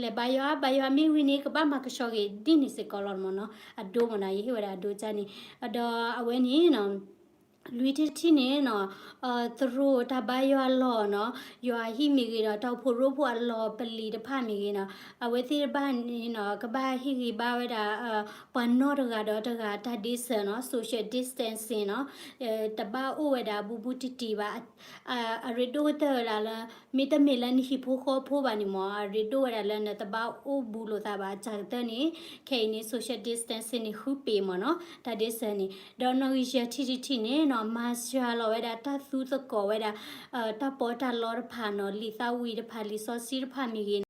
လဲၤဘါယွၤ ဘါယွၤမ့ၢ်ဝံၤန့ၣ် ကဘၣ်မၤကဆှီက့ၤဒ်န့ၣ်စ့ၢ်ကီးလီၤမ့ၢ်နီၤ အဒိမ့ၢ်နီၤ ယဟ့ၣ်ဝဲဒၣ်အဒိန့ၣ် ဒီးအဝဲန့ၣ်နီၤ လွံၢ်ထံၣ်တထံၣ်န့ၣ်နီၤ သရိာ်တၢ်ဘါယွၤလီၢ်နီၤ ယွၤဟံၣ်မ့ၢ်ဂ့ၤဒီး တၢ်အိၣ်ဖှိၣ်ရိဖှိၣ်အလီၢ်ပလံၤတဖၣ်မ့ၢ်ဂ့ၤနီၤ အဝဲသ့ၣ်တဖၣ်န့ၣ်နီၤ ကဘၣ်ဟ့ၣ်ဂံၢ်ဘါဝဲဒၣ် ပှၤနီၢ်တဂၤဒီးတဂၤတၢ် distance နီၤ social distancing နီၤ တဘၣ်အိၣ်ဝဲဒၣ်ဘူးဘူးတံၢ်တံၢ်ဘၣ် အရ့ဒိၣ်ကတၢၢ်ဝဲဒၣ်လၢ မ့တမ့ၢ်လၢနဟံၣ်ဖိဃီဖိဘၣ်န့ၣ်မ့ၢ် အရ့ဒိၣ်ဝဲဒၣ်လၢနတဘၣ်အိၣ်ဘူးလိာ်သးဘၣ် အစှၤကတၢၢ်န့ၣ် ခဲအံၤန့ၣ် social distancing န့ၣ် ဃုပ့ၤမ့ၢ်နီၤ တၢ် distance န့ၣ် ဒီးနီၣ်ဂံၢ်ယဲၢ်ထံၣ်တထံၣ်န့ၣ်နီၤ မၤစှၤလီၤဝဲဒၣ်တၢ်သူသကိးဝဲဒၣ် တၢ်ပီးတၢ်လီတဖၣ်နီၤ လံာ်သးဝံၣ်တဖၣ် လံာ်စီဆှံတဖၣ်မ့ၢ်ဂ့ၤနီၤ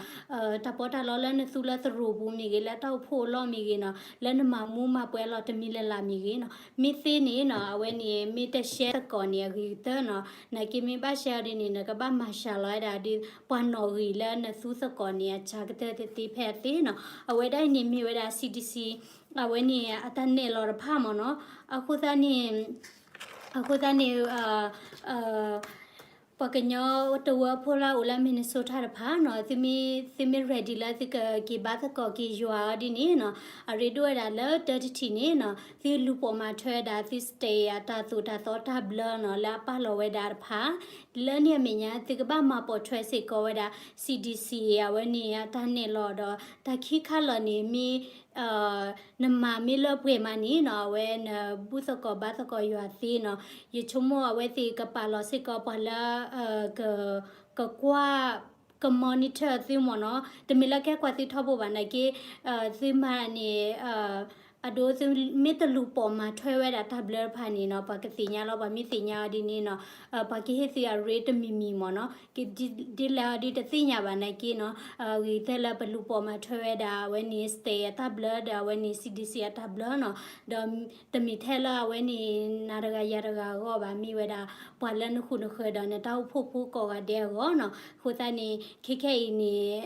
တၢ်ပီးတၢ်လီလၢနသူလၢသရိာ်ပူၤမ့ၢ်ဂ့ၤ လၢတၢ်အိၣ်ဖှိၣ်အလီၢ်မ့ၢ်ဂ့ၤနီၤ လၢနမၤမူမၤပွဲအလီၢ်တမံၤလၢ်လၢ်မ့ၢ်ဂ့ၤနီၤ မ့ၢ်သ့န့ၣ်နီၤ အဝဲန့ၣ် မ့ၢ်တရှဲသကိးန့ၣ် အဂ့ၤကတၢၢ်နီၤ နာ်က့မ့ၢ်ဘၣ်ရှဲအီၤဒ်န့ၣ် နကဘၣ်မၤစှၤလီၤဝဲဒၣ်ဒ် ပှၤနီၣ်ဂံၢ်လၢနသူသကိးန့ၣ် အစှၤကတၢၢ်သ့သ့ဖဲအသ့နီၤ အဝဲဒၣ်အံၤန့ၣ်မ့ၢ်ဝဲဒၣ် C D C အဝဲန့ၣ် အတၢ်နဲၣ်လီၤတဖၣ်မ့ၢ်နီၤ အဃိသတးန့ၣ် အဃိသတးန့ၣ် ပှၤကညီတဝၢဖိလၢအအိၣ်လၢ Minnesota တဖၣ်နီၤ သုမ့ၢ် သုမ့ၢ် ready လၢသုကက့ၤဘါသကိးက့ၤယွၤအီၤဒ်န့ၣ်နီၤ အရ့ဒိၣ်ဝဲဒၣ်လၢတၢတထံၣ်န့ၣ်နီၤ သုလူၤပိာ်မၤထွဲဝဲဒၣ် သု state အတၢ်သိၣ်တၢ်သီတၢ်ဘျၢနီၤ လၢအပာ်လီၤဝဲဒၣ်တဖၣ် လၢန့ၣ်အမဲာ်ညါ သုကဘၣ်မၤပိာ်ထွဲစ့ၢ်ကီးဝဲဒၣ် C D C အဝဲန့ၣ် အတၢ်နဲၣ်လီၤဒီး တၢ်ခံခါလီၤန့ၣ် မ့ၢ် နမၤမ့ၢ်လၢပှဲၤမးန့ၣ်နီၤ အဝဲနဘူၣ်သကိးဘါသကိးယွၤသ့နီၤ ယဆိကမိၣ်အဝဲသ့ၣ်ကပာ်လီၤစ့ၢ်ကီးပှၤလၢ က ကကွၢ် က monitor သုမ့ၢ်နီၤ တမ့ၢ်လၢကဲကွၢ်သုထီဘိဘၣ်နာ်က့ သုမၤန့ၣ် အဒိ သုမ့ၢ်တလူၤပိာ်မၤထွဲဝဲဒၣ်တၢ်ဘျၢတဖၣ်န့ၣ်နီၤ ပှၤကသ့ၣ်ညါလီၤ ပှၤမ့ၢ်သ့ၣ်ညါအီၤဒ်န့ၣ်နီၤ ပှၤကဟ့ၣ်သုအရ့တမံၤမံၤမ့ၢ်နီၤ ဒ်လဲၣ်အီၤဒ်တသ့ၣ်ညါဘၣ်နာ်က့နီၤ ဂ့ၤကတၢၢ်လၢပလူၤပိာ်မၤထွဲဝဲဒၣ် အဝဲန့ၣ် state အတၢ်ဘျၢဒီး အဝဲန့ၣ် C D C အတၢ်ဘျၢနီၤ ဒီးတမ့ၢ်ထဲလၢအဝဲန့ၣ် နၤတဂၤယၤတဂၤအဂီၢ်ဘၣ် မ့ၢ်ဝဲဒၣ် ပှၤလၢနဃုာ်နဃၢၤဒီးနတၢ်အိၣ်ဖှိၣ်ဖိကိးဂၤဒဲးအဂီၢ်နီၤ အဃိသတးန့ၣ် ခဲခဲအံၤန့ၣ်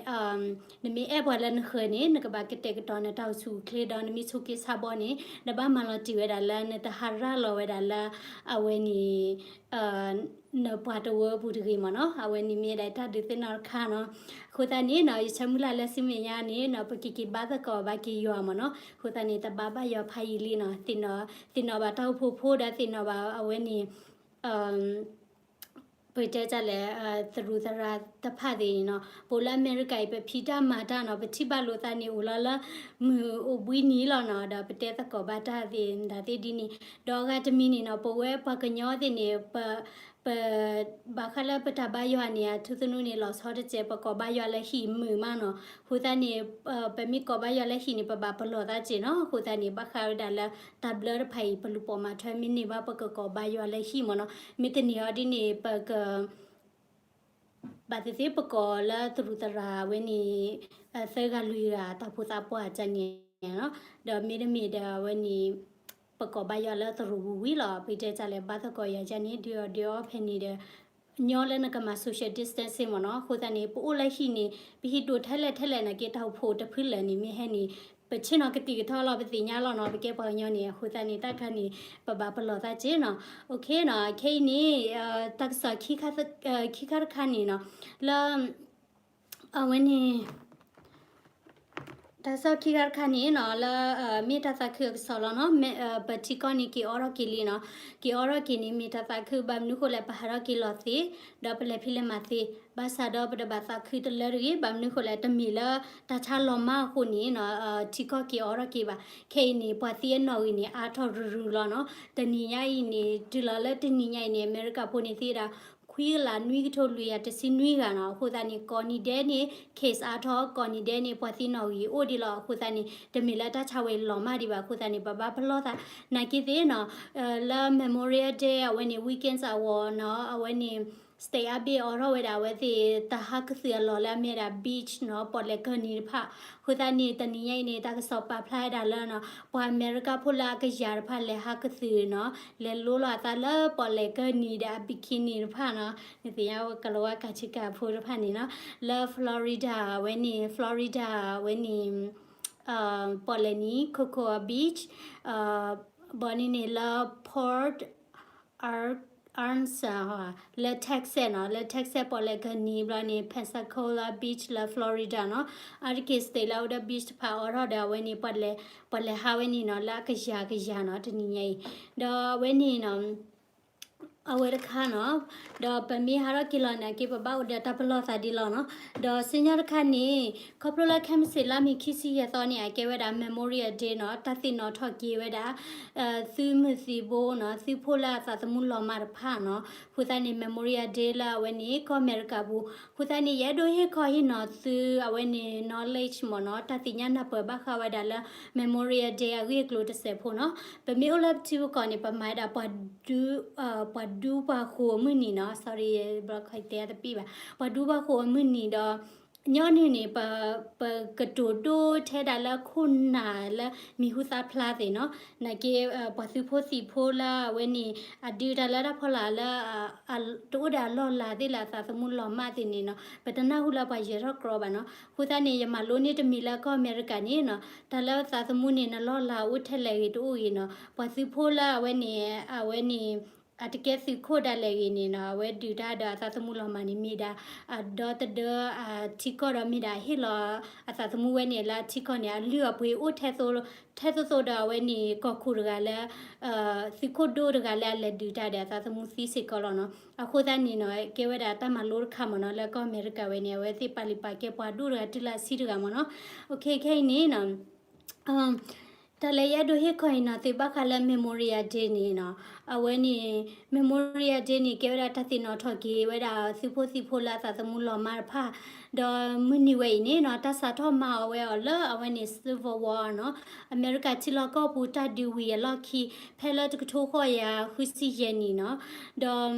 နမ့ၢ်အဲၣ်ပှၤလၢနဃၢၤန့ၣ် နကဘၣ်ကတဲာ်ကတီၤနတၢ်အိၣ်ဆူၣ်အိၣ်ချ့ဒီး နမ့ၢ်ဆိးက့ဆါဘီန့ၣ် နဘၣ်မၤလီၤတံၢ်ဝဲဒၣ်လၢ နတဟးရၣ်လီၤဝဲဒၣ်လၢ အဝဲန့ၣ် နပှၤတဝၢပူၤတဂ့ၤမ့ၢ်နီၤ အဝဲန့ၣ်မ့ၢ်ဒၣ်တၢ်ဒုးသ့ၣ်နီၣ်တခါနီၤ အဃိသတးန့ၣ်နီၤ ယဆၢမုၢ်လၢ်လၢဆူမဲာ်ညါန့ၣ်နီၤ ပကက့ၤက့ၤဘါသကိးဘၣ်က့ၤယွၤမ့ၢ်နီၤ အဃိသတးန့ၣ် တဘါဘၣ်ယွၤဖးယံာ်လံနီၤ သ့ၣ်နီၣ်ဘၣ်တၢ်အိၣ်ဖှိၣ်ဖိဒီးသ့ၣ်နီၣ်ဘၣ်အဝဲန့ၣ် ပတဲတၢ်လဲၣ်, သရူးသရၤတဖၣ်သ့ၣ်န့ၣ်နီၤ, ပအိၣ်လၢအမဲရကၤအံၤ ပဖံးတၢ်မၤတၢ်နီၤ, ပထံၣ်ဘၣ်လိာ်သးန့ၣ် အိၣ်လီၤလၢမုၢ်အိၣ်ဘှံးနံၤလီၤနီၤ, ဒီးပတဲသကိးဘၣ်တၢ်သ့ၣ်ဒၣ်သ့ၣ်ဒ်န့ၣ်, ဒီးအဂၤတမံၤန့ၣ်နီၤ, ပဝဲပှၤကညီသ့ၣ်န့ၣ် ပ ပ ဘၣ်ဃးလၢပတၢ်ဘါယွၤန့ၣ် အထူသနူန့ၣ် လီၤဆီတစဲး ပကိးဘါယွၤလၢဟံၣ်မုာ်မးနီၤ, အဃိသတးန့ၣ် ပမ့ၢ်ကိးဘါယွၤလၢဟံၣ်န့ၣ် ပဘၣ်ပလီၢ်သးစဲးနီၤ, အဃိသတးန့ၣ် ဘၣ်ဃးဝဲဒၣ်လၢတၢ်ဘျၢတဖၣ်အံၤ ပလူၤပိာ်မၤထွဲမ့ၢ်န့ၢ်ဘၣ် ပကကိးဘါယွၤလၢဟံၣ်မးနီၤ, မ့ၢ်တန့ၢ်အီၤဒ်န့ၣ် ပက ဘၣ်သ့ၣ်သ့ၣ်ပကိးလၢသရူးသရၤဝဲန့ၣ် သၢဂၤလွံၢ်ဂၤတၢ်ဖိသးပှၢ်တၢ်န့ၣ်နီၤ, ဒီးမ့တမ့ၢ်ဒီးအဝဲန့ၣ် ပကိးဘါယွၤလၢသရူးဝံၤဝံၤလီၤ, ပတဲတၢ်လဲၣ် ဘါသကိးယၤယါန့ၣ် ဒုးအီၣ်ဒုးအီဖဲန့ၣ်ဒီး ညီလၢနကမၤ social distancing မ့ၢ်နီၤ, အဃိသတးန့ၣ် ပအိၣ်လၢဟံၣ်န့ၣ် ပဟံးဒိၣ်ထဲလဲၣ်ထဲလဲၣ်နာ်က့ တၢ်အိၣ်ဖှိၣ်တဖုလၢာ်န့ၣ် မ့ၢ်ဟဲန့ၣ် ပဆ့ၣ်နီၤကသံၣ်ကထီၣ်လီၤ ပသ့ၣ်ညါလီၤနီၤ, ပကဲပှၤကညီန့ၣ်, အဃိသတးန့ၣ် တၢ်ခါန့ၣ် ပဘၣ်ပလီၢ်သးစဲးနီၤ, အ ခဲအံၤန့ၣ် တၢ်ကစီၣ်ခံခါတခါန့ၣ်နီၤ, လၢ အဝဲန့ၣ် တၢ်ကစီၣ်ခံခါတခါန့ၣ်နီၤ လၢ မ့ၢ်တၢ်သးခုအကစီၣ်လီၤနီၤ, ပထံကီၢ်န့ၣ် က့ၤအိးထီၣ်က့ၤလံနီၤ, က့ၤအိးထီၣ်က့ၤန့ၣ် မ့ၢ်တၢ်သးခု ဘၣ်မနုၤဃိလဲၣ် ပဟးထီၣ်က့ၤလီၤသ့, ဒီးပလဲၤဖံးလဲၤမၤသ့, ဘၣ်ဆၣ်ဒီးပတဘၣ်သးခုတလၢတဂ့ၤ, ဘၣ်မနုၤဃိလဲၣ် တမ့ၢ်လၢတၢ်ဆါလီၤမၢ်အဃိန့ၣ်နီၤ, ထံကီၢ်က့ၤအိးထီၣ်က့ၤဘၣ်, ခဲအံၤန့ၣ် ပှၤသံအနီၣ်ဂံၢ်န့ၣ် အါထီၣ်ရုရုလီၤနီၤ, တနံၤညါအံၤန့ၣ် တုၤလီၤလၢတနံၤညါအံၤန့ၣ် အမဲရကၤဖိန့ၣ်သံဝဲဒၣ် ခွံကလးနွံကထိလွံၢ်ကယၤတဆံနွံဂၤနီၤ, အဃိသတးန့ၣ် ကိးနံၤဒဲးန့ၣ် case အါထီၣ်, ကိးနံၤဒဲးန့ၣ် ပှၤသံနီၣ်ဂံၢ်အိၣ်ဒံးလီၤ, အဃိသတးန့ၣ် တမ့ၢ်လၢတၢ်ဆါဝဲလီၤမၢ်ဒံးဘၣ်, အဃိသတးန့ၣ် ပဘၣ်ပလီၢ်သး, နာ်က့သ့ၣ်နီၤ, လၢ Memorial Day အဝဲန့ၣ် weekends အဂီၢ်နီၤ, အဝဲန့ၣ် state အါဘ့ၣ်အိးထီၣ်ဝဲဒၣ် အဝဲသ့ၣ်တၢ်ဟးကသုၣ်အလီၢ်လၢအမ့ၢ်ဒၣ် beach နီၤ, ပီၣ်လဲၣ်ကၢၢ်နံၤတဖၣ်, အဃိသတးန့ၣ် တနံၤညါအံၤန့ၣ် တၢ်ကစီၣ်ပာ်ဖျါဝဲဒၣ်လၢနီၤ, ပှၤအမဲရကၤဖိလၢအကယၤတဖၣ်လဲၤဟးကသုၣ်နီၤ, လဲၤလိလီၤအသးလၢပီၣ်လဲၣ်ကၢၢ်နံၤဒီးအ bikini တဖၣ်နီၤ, နသ့ၣ်ညါဝဲကလီၤဝါကၢ်ဆံကၢ်ဖိတဖၣ်န့ၣ်နီၤ, လၢ Florida ဝဲန့ၣ် Florida ဝဲန့ၣ် ပီၣ်လဲၣ်နံၤ Cocoa Beach, ဘီန့ၣ်န့ၣ်လၢ Port Arthur လၢ Texas နီၤ, လၢ Texas ပီၣ်လဲၣ်ကၢၢ်နံၤဘျီန့ၣ် Pensacola Beach လၢ Florida နီၤ, အါတက့ၢ် state လၢအအိၣ်ဒီး beach တဖၣ်အိးထီၣ်ဒီး အဝဲန့ၣ် ပှၤလဲၤဟးဝဲန့ၣ်နီၤ, လၢအကယၤကယၤနီၤ, တနံၤညါအံၤ, ဒီးအဝဲန့ၣ်နီၤ အဝဲတခါနီၤ, ဒီးပမ့ၢ်ဟးထီၣ်က့ၤလီၤနာ်က့ ပဘၣ်အိၣ်ဒီးတၢ်ပလီၢ်သးဒ်လီၤနီၤ, ဒီးဆူညါတခါန့ၣ် ခီဖျိလၢခဲမုၢ်ဆ့ၣ်လါမ့ၤခံဆံယဲၢ်သီန့ၣ် အကဲဝဲဒၣ် Memorial Day နီၤ, တၢ်သ့ၣ်နီၣ်ထီၣ်က့ၤဝဲဒၣ် သုးမုၢ်သံၣ်ဘိနီၤ, သုးဖိလၢအသးသမူလီၤမၢ်တဖၣ်နီၤ, အဃိသတးန့ၣ် Memorial Day လၢအဝဲန့ၣ် ကီၢ်အမဲရကၤပူၤ, အဃိသတးန့ၣ် ယအဲၣ်ဒိးဟ့ၣ်ခီဟ့ၣ်နီၤသု အဝဲန့ၣ် knowledge မ့ၢ်နီၤ, တၢ်သ့ၣ်ညါနၢ်ပၢၢ်ဘၣ်ဃးဝဲဒၣ်လၢ Memorial Day အဂ့ၢ်အကျိၤတစဲးဖိနီၤ, ပမ့ၢ်အိၣ်လၢပထံပကီၢ်န့ၣ် ပမၤဝဲဒၣ် ပှၤဒူပှၤဃိၤအမုၢ်နံၤနီၤ, sorry ဘျီခီတဲတပံၢ်ဘၣ်, ပှၤဒူပှၤဃိၤအမုၢ်နံၤဒီး ညီနုၢ်န့ၣ် ပ ပကတိၤဒိထဲဒၣ်လၢခိၣ်နၢ်လၢမံၤဟူသၣ်ဖျါသ့ၣ်နီၤ, နာ်က့ ပှၤသုးဖိသံၣ်ဖိလၢအဝဲန့ၣ် အဒုးတၢ်လၢတၢ်ဖီလာ်လၢ တအိၣ်ဒီးအလီၢ်လၤသ့ၣ်လၢအသးသမူလီၤမၢ်သ့ၣ်န့ၣ်နီၤ, ပတနၢ်ဟူလၢပှၤယဲၤထီၣ်ကြီဘၣ်နီၤ, အဃိသတးန့ၣ် ယမၤလိန့ၢ်တမံၤလၢကီၢ်အမဲရကၤန့ၣ်နီၤ, တၢ်လၢသးသမူန့ၣ် နလီၢ်လၤအိၣ်ထဲလဲၣ်ဂ့ၤတအိၣ်ဂ့ၤနီၤ, ပှၤသုးဖိလၢအဝဲန့ၣ် အဝဲန့ၣ် အတကဲသုးခိၣ်ဒၣ်လဲာ်ဂ့ၤန့ၣ်နီၤ, အဝဲဒုးတၢ်ဒီးအသးသမူလီၤမၢ်န့ၣ် မ့ၢ်ဒၣ် အဒီတဒၢအထံကီၢ်ဒီးမ့ၢ်ဒၣ်ဟ့ၣ်လီၤအသးသမူဝဲန့ၣ်လၢအထံကီၢ်န့ၣ် အလုၢ်အပှ့ၤအိၣ်ထဲသိး ထဲသိးသိးဒီးအဝဲန့ၣ် ကီၢ်ခိၣ်တဂၤလၢ သုးခိၣ်ဒိၣ်တဂၤလၢအလဲၤဒုးတၢ်ဒီးအသးသမူသံစ့ၢ်ကီးလီၤနီၤ, အဃိသတးန့ၣ်နီၤ ကဲဝဲဒၣ်တၢ်မၤလိတခါမ့ၢ်နီၤ, လၢကီၢ်အမဲရကၤဝဲန့ၣ် အဝဲသ့ၣ်ပာ်လုၢ်ပာ်ကဲပှၤဒိၣ်တဂၤတုၤလၢအဆံတဂၤမ့ၢ်နီၤ, ခဲအံၤန့ၣ်နီၤ တၢ်လၢယအဲၣ်ဒိးဟ့ၣ်ခီအံၤနီၤ သုဘၣ်ဃးလၢ Memorial Day န့ၣ်နီၤ, အဝဲန့ၣ် Memorial Day န့ၣ် ကဲဝဲဒၣ်တၢ်သ့ၣ်နီၣ်ထီၣ်က့ၤဝဲဒၣ် သုးဖိသံၣ်ဖိလၢအသးသမူလီၤမၢ်တဖၣ်, ဒီးမုၢ်နံၤဝဲအံၤန့ၣ်နီၤ တၢ်စးထီၣ်မၤအီၤဝဲအီၤလၢအဝဲန့ၣ် Civil War နီၤ, အမဲရကၤထံလီၢ်ကီၢ်ပူၤတၢ်ဒုးဝံၤအလီၢ်ခံ ဖဲလၢတကထိဃိးကယၤဃုဆံယဲၢ်နံၣ်နီၤ, ဒီး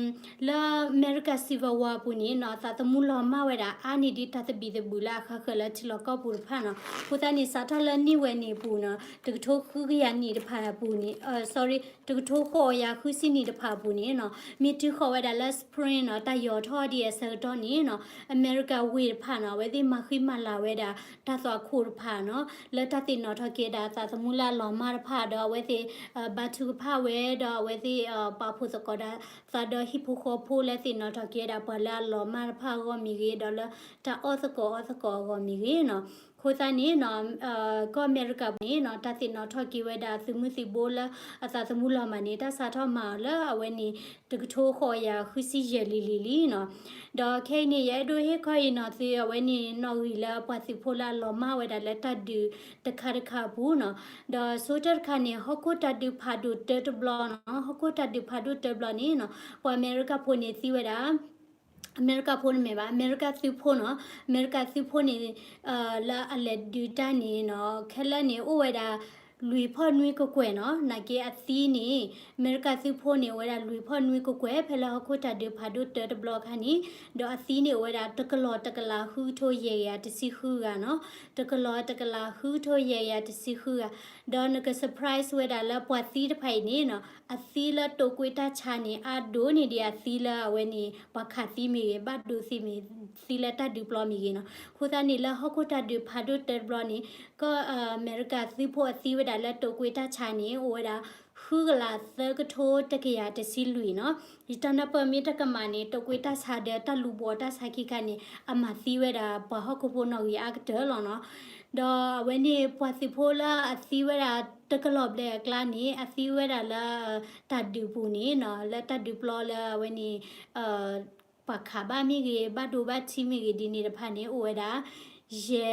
လၢအမဲရကၤ Civil War အပူၤန့ၣ်နီၤ သးသမူလီၤမၢ်ဝဲဒၣ်အါန့ၢ်ဒ်တၢ်သဘံၣ်သဘုၣ်လၢအဃးဃၢၤလၢ ထံလီၢ်ကီၢ်ပူၤတဖၣ်နီၤ. အဃိသတးန့ၣ် စးထီၣ်လၢနံၣ်ဝဲန့ၣ်အပူၤနီၤ တကထိဃုကယၤနံၣ်တဖၣ်အပူၤန့ၣ် sorry တကထိဃိးကယၤဃုဆံနံၣ်တဖၣ်အပူၤန့ၣ်နီၤ မ့ၢ်တုၤဃီၤဝဲဒၣ်လၢ spring နီၤ တၢ်ယီၤထီၣ်ဒ်အဆၢကတီၢ်န့ၣ်နီၤ အမဲရကၤဝ့ၢ်တဖၣ်နီၤ အဝဲသ့ၣ်မၤဃံမၤလၤဝဲဒၣ် တၢ်သွၣ်ခိၣ်တဖၣ်နီၤ လၢတၢ်သ့ၣ်နီၣ်ထီၣ်က့ၤဒၣ်သးသမူလၢအလီၤမၢ်တဖၣ်ဒီး အဝဲသ့ၣ် ဘါထုကဖၣ်ဝဲဒီးအဝဲသ့ၣ် ပာ်ဖှိၣ်သကိးဒၣ်သးဒီးဟံၣ်ဖိဃီဖိလၢသ့ၣ်နီၣ်ထီၣ်က့ၤဝဲဒၣ်ပှၤလၢအလီၤမၢ်တဖၣ်အဂီၢ်မ့ၢ်ဂ့ၤ ဒီးလၢတၢ်အီၣ်သကိးအီသကိးအဂီၢ်မ့ၢ်ဂ့ၤနီၤ. အဃိသတးန့ၣ်နီၤ ကီၢ်အမဲရကၤပူၤန့ၣ်နီၤ တၢ်သ့ၣ်နီၣ်ထီၣ်က့ၤဝဲဒၣ်သုးမုၢ်သံၣ်ဘိလၢအသးသမူလီၤမၢ်န့ၣ် တၢ်စးထီၣ်မၤအီၤလၢအဝဲန့ၣ် တကထိဃိးကယၤဃုဆံယဲၢ်လံၤလံၤလံနီၤ. ဒီးခဲအံၤန့ၣ် ယအဲၣ်ဒိးဟ့ၣ်ခီအံၤနီၤ သုအဝဲန့ၣ်နီၣ်ဂံၢ်လၢပှၤသုးဖိလၢအလီၤမၢ်ဝဲဒၣ်လၢတၢ်ဒုးတခါတခါအပူၤနီၤ. ဒီးဆိကတၢၢ်တခါန့ၣ် ဟီၣ်ခိၣ်တၢ်ဒုးဖးဒိၣ်တၢတဘျီနီၤ ဟီၣ်ခိၣ်တၢ်ဒုးဖးဒိၣ်တၢတဘျီန့ၣ်နီၤ ပှၤအမဲရကၤဖိန့ၣ်သံဝဲဒၣ် အမဲရကၤဖိန့ၣ်မ့ၢ်ဘၣ် အမဲရကၤသုးဖိနီၤ အမဲရကၤသုးဖိန့ၣ် လၢအလဲၤဒုးတၢ်န့ၣ်နီၤ ခဲလၢာ်န့ၣ် အိၣ်ဝဲဒၣ် လွံၢ်ဖီၣ်နွံကကွဲၢ်နီၤ နာ်က့အသံန့ၣ် အမဲရကၤသုးဖိန့ၣ် အိၣ်ဝဲဒၣ်လွံၢ်ဖီၣ်နွံကကွဲၢ် ဖဲလၢဟီၣ်ခိၣ်တၢ်ဒုးဖးဒိၣ်တၢတဘျီအခါန့ၣ် ဒီးအသံန့ၣ်အိၣ်ဝဲဒၣ်တကလီၢ်တကလးဃုကထိယဲၢ်ကယၤတဆံဃုဂၤနီၤ တကလီၢ်တကလးဃုကထိယဲၢ်ကယၤတဆံဃုဂၤ ဒီးနက surprise ဝဲဒၣ်လၢပှၤသံတဖၣ်အံၤန့ၣ်နီၤ အသံလၢတိာ်ကွံာ်တၢ်ဆါန့ၣ် အါဒိၣ်န့ၢ်ဒံးအသံလၢအဝဲန့ၣ် ပှၤခးသံမ့ၢ်ဂ့ၤ ဘၣ်ဒိသံမ့ၢ် သံလၢတၢ်ဒုးပျီမ့ၢ်ဂ့ၤနီၤ. အဃိသတးန့ၣ် လၢဟီၣ်ခိၣ်တၢ်ဒုးဖးဒိၣ်တၢတဘျီန့ၣ် ကီၢ်အမဲရကၤသုးဖိအသံဝဲဒၣ်လၢတိာ်ကွံာ်တၢ်ဆါန့ၣ် အိၣ်ဝဲဒၣ် ဃုကလးသၢကထိတကယၤတဆံလွံၢ်နီၤ. ယတၢ်နၢ်ပၢၢ်မ့ၢ်တကမၣ်န့ၣ် တိာ်ကွံာ်တၢ်ဆါဒီးတၢ်လူၤဘှီးတၢ်ဆါခံခါန့ၣ် အမၤသံဝဲဒၣ်ပှၤဟီၣ်ခိၣ်ဖိနီၣ်ဂံၢ်အါကတၢၢ်လီၤနီၤ. ဒီးအဝဲန့ၣ် ပှၤသုးဖိလၢအသံဝဲဒၣ်တကလီၢ်ဘျဲၣ်အကျါန့ၣ် အသံဝဲဒၣ်လၢ တၢ်ဒုးပူၤန့ၣ်နီၤ လၢတၢ်ဒုးပျီလၢအဝဲန့ၣ် ပှၤခးဘၣ်မ့ၢ်ဂ့ၤ ဘၣ်ဒိဘၣ်ထံးမ့ၢ်ဂ့ၤ ဒ်န့ၣ်တဖၣ်န့ၣ် အိၣ်ဝဲဒၣ် ယဲ